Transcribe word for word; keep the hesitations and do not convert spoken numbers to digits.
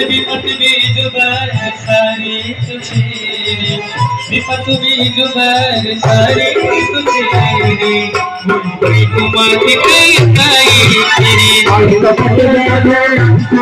विपत बीज बर सारी तुझे रे, विपत बीज बर सारी तुझे रे, कोई तुम्हारी कई कई तेरी।